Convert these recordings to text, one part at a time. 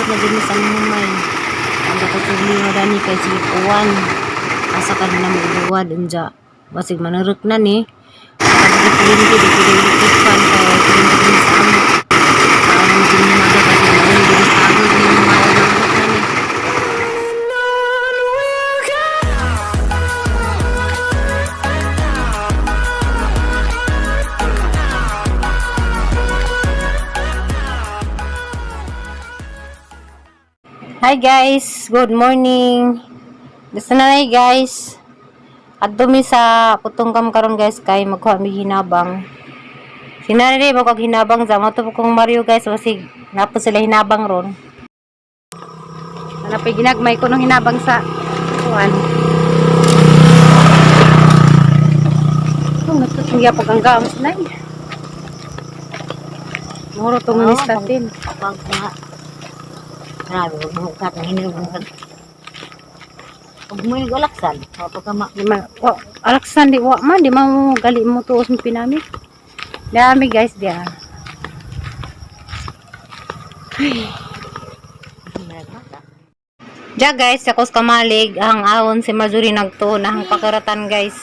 Magpabulot na din sa mumay. Ang dapat problema dani kay sige kuwan. Asa ka na mo ibuwad unja. Basig manurok na ni. Pag kuryente di ko dili pan kay kuryente din sa amo. Para mo din maga kasi mauni din sa agod ni mumay manurok na ni. Hi guys, good morning. Basta na na guys. At dumi sa putong kam karon guys kay magkuha mi hinabang. Sinari mo kag hinabang sa mo to kong Mario guys basig napo sila hinabang ron. Ana pay ginagmay ko nung hinabang sa kuan. Oh, natutong yapag ang gams na. Muro tong Oo, nistatin. Pag nga. Grabe, huwag mo kat ang hinog mo. Huwag mo yung galaksan. Kapag ka ma... Di ma, wa, alaksan di wa man di ma mo gali mo tuos mo pinami. Dami guys dia. Ja guys, ako sa kamalig ang awon si Marjorie nagtuon ang pakaratan guys.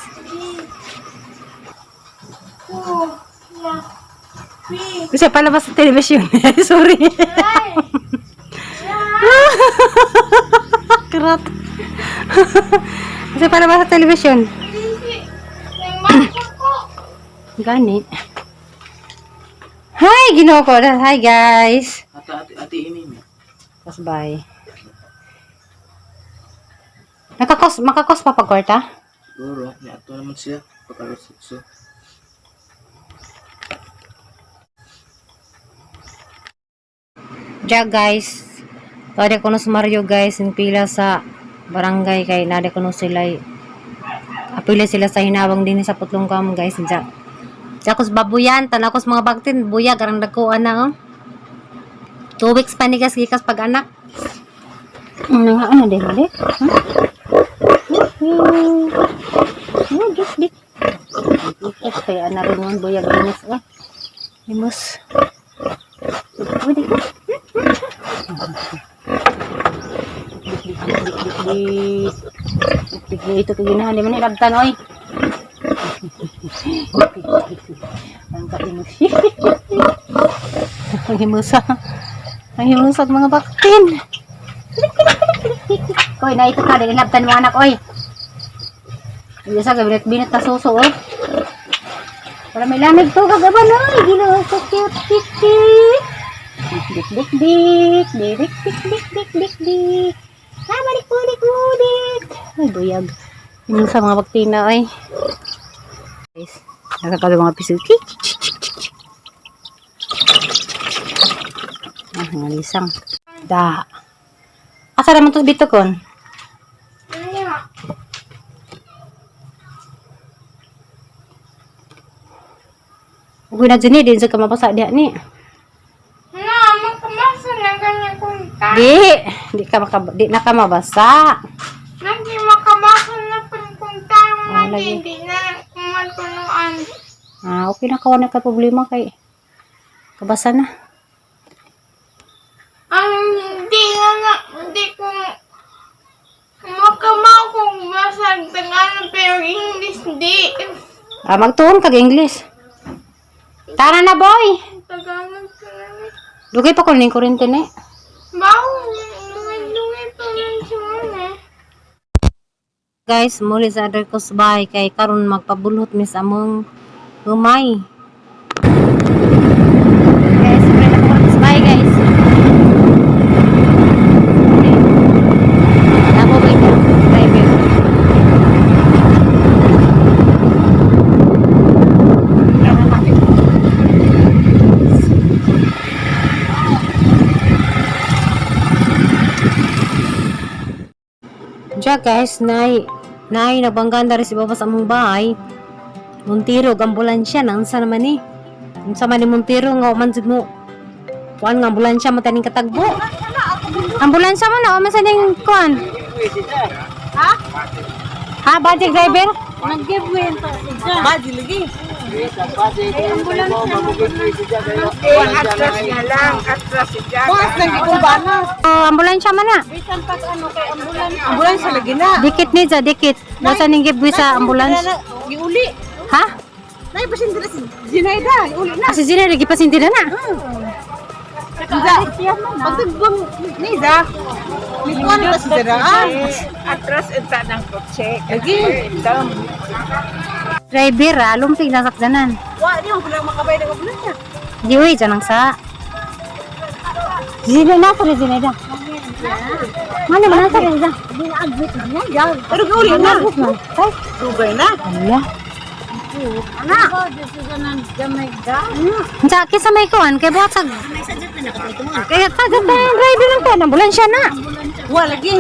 Kasi palabas sa television. Sorry. Karat. Kasi palabas sa television. Gani. Hi, Ginoo ko. Hi, guys. Ate, ate, ate ini mi. Tapos bye. Nakakos, makakos pa pagkwarta? Siguro, may ato naman siya. Pagkalusot. Ja guys, pwede ko no sa Mario guys, yung pila sa barangay kay nade ko no sila apila sila sa hinabang din sa putlong kam guys. Ja. Ja ko sa babuyan, tanaw ko sa mga bagtin, buyag arang dagkuan na oh. 2 weeks pa ni guys gikas pag anak. Ano nga ano din ulit? Huh? Oh, dik dik. Dik kaya na rin yung buyag dinis eh. Limos. Pwede ka. Dik ito kaginahan di man ilabtan oy. Ang kahimus. Ang himusa. Ang himusa at mga baktin. Koy, na ito ka, di ilabtan mo anak oy. Hindi sa gabi binat na suso oy. Para may lamig to kagaban oy. Ginoo so cute cute cute. Dik dik dik dik dik dik dik dik dik dik. Ah, balik bulik bulik. Ay, buyag. Yun sa mga baktina ay. Guys, nakakalo mga piso. Ah, nga lisang. Da. Asa naman to bito kon? Ugoy na dyan eh, din sa kamabasa diha ni. Na, makamasa na ganyan kung ta. Di, di ka maka, di na ka mabasa. Lagi makabasa na pun kung tayo Ah, lagi, lagi. hindi na kumatunuan. Ah, okay na ka, wala ka problema kay kabasa na. Ang hindi na na, hindi ko makamaw kung basag Tagalog pero English di. Ah, magtuon kag English. Tara na, boy. Tagalog ka lang eh. Dugay pa ko ning kuryente ni. Bawo, lungay pa man siya eh. Guys, muli sa other ko sa bahay kay karon magpabulhot mis among humay. Guys, muli na ko sa bahay, guys. Ako ba ito? Driver. Diya guys, nay, nay, nagbanggaan dari si Baba sa among bahay. Montiro, og ambulansya, na unsa naman ni? Unsa man ni Montiro nga man jud mo. Kuan nga ambulansya man taning katagbo. Ambulansya man na man sa ning kuan. Ha? Ha, budget driver? Nag-give way to. Baji lagi. Atras na lang, atras siya. Bukas lang di kong banas. Oh, ambulansya man na. Ambulansya lagi na. Dikit ni ja, dikit. Basta ning gibwi sa ambulance. Giuli. Ha? Nay, basin dira si Zinaida. Giuli na. Ah, si Zina lagi pasintira na. Niza. Pagtagbang Niza. Nikuan na si Zara. Atras enta ng kotse. Lagi. Driver, ah, lumpig na sakdanan. Wa, di mo pala makabay ng ambulansya. Di uy, dyan ang sa. Zina na sa Zina da. Mana man sa Zina. Pero giuli na. Ay, Dugay na. ala. Unsa kisa may kuan kay buhat sa Kaya sa driver lang kuan ambulansya na. Wa lagi.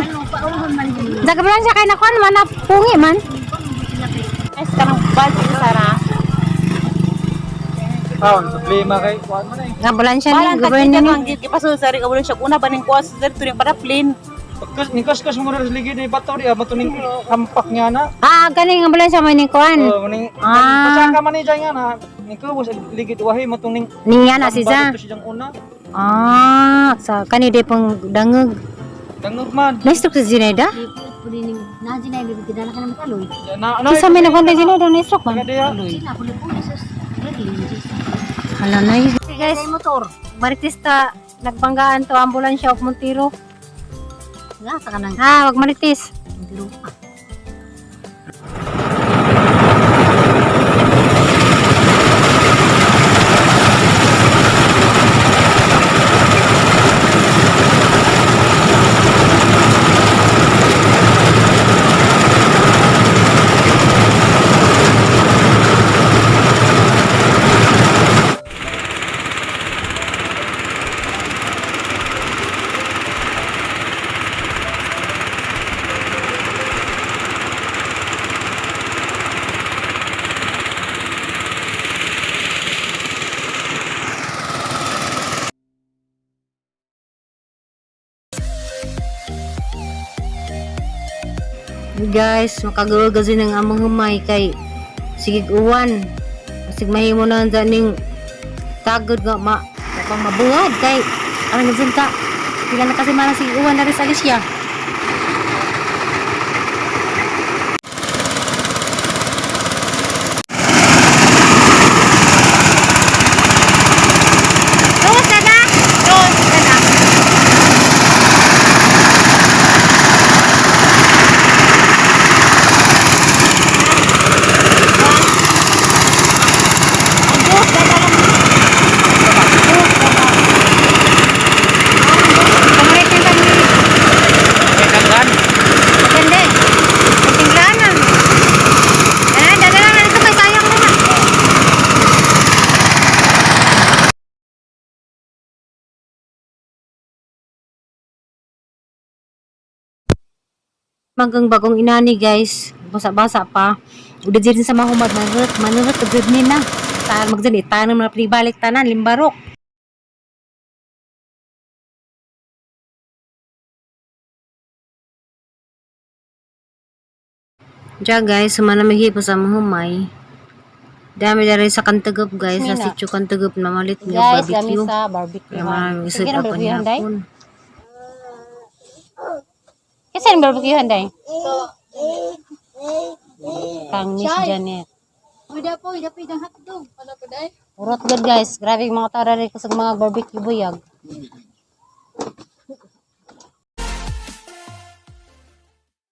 Dag ambulansya kay nakuan man na pungi man. Ay, kanang bal Sara. Ah, problema kay kuan man eh. Ambulansya ni Balang gobyerno tagpita ni. kang gipasul sa rin ambulansya una ba ning kuha sa dito ning para plane. Pagkas ni kaskas mo rin ligid ni bato di mato ning kampak niya na. Ah, ganing ambulansya mo ni kuan. Oh, maning Ah. pasaka man ni dyan nga na. Ni ko was ligid wahi mato ning Niya na si tambak Za. dito siyang una. Ah, sa kani di pong dangog. Dangog man. Na-stroke si Zinaida? Na ano? Kisa may nagkonta si Zinaida na-stroke man. Kaya Hala na yun. Hey guys, motor. Maritis ta nagbanggaan to ambulansya og Montiro. Ha, wag maritis. Guys, makagawa gazi ng among humay kay sigig uwan. Basig mahimo na ang ning tagod nga ma pang mabuhad kay ang ta. Pila na kasi man sige uwan na rin sa Alicia. Dos na na! Dos na na! Ganda eh. May tinglaan na. Ayan, dala lang na ito kay sayang naman. Manggang bagong inani guys. Basa-basa pa. Udah din sa mahumad manurot, manurot agad ni na. Saan magdyan itanam na pribalik tanan limbarok. Diyan guys, sumana maghipo sa mahumay. Dami na rin sa kantagop guys, sa Mina. sitio kantagop na malit nga Guys, kami barbecue. sa barbecue. Kaya maraming Sige isip na ako barbecue handay. nihapon. Kasi ang barbecue handay. Kang Miss Janet. Urot good guys. Grabe yung mga tao rin sa mga barbecue buyag.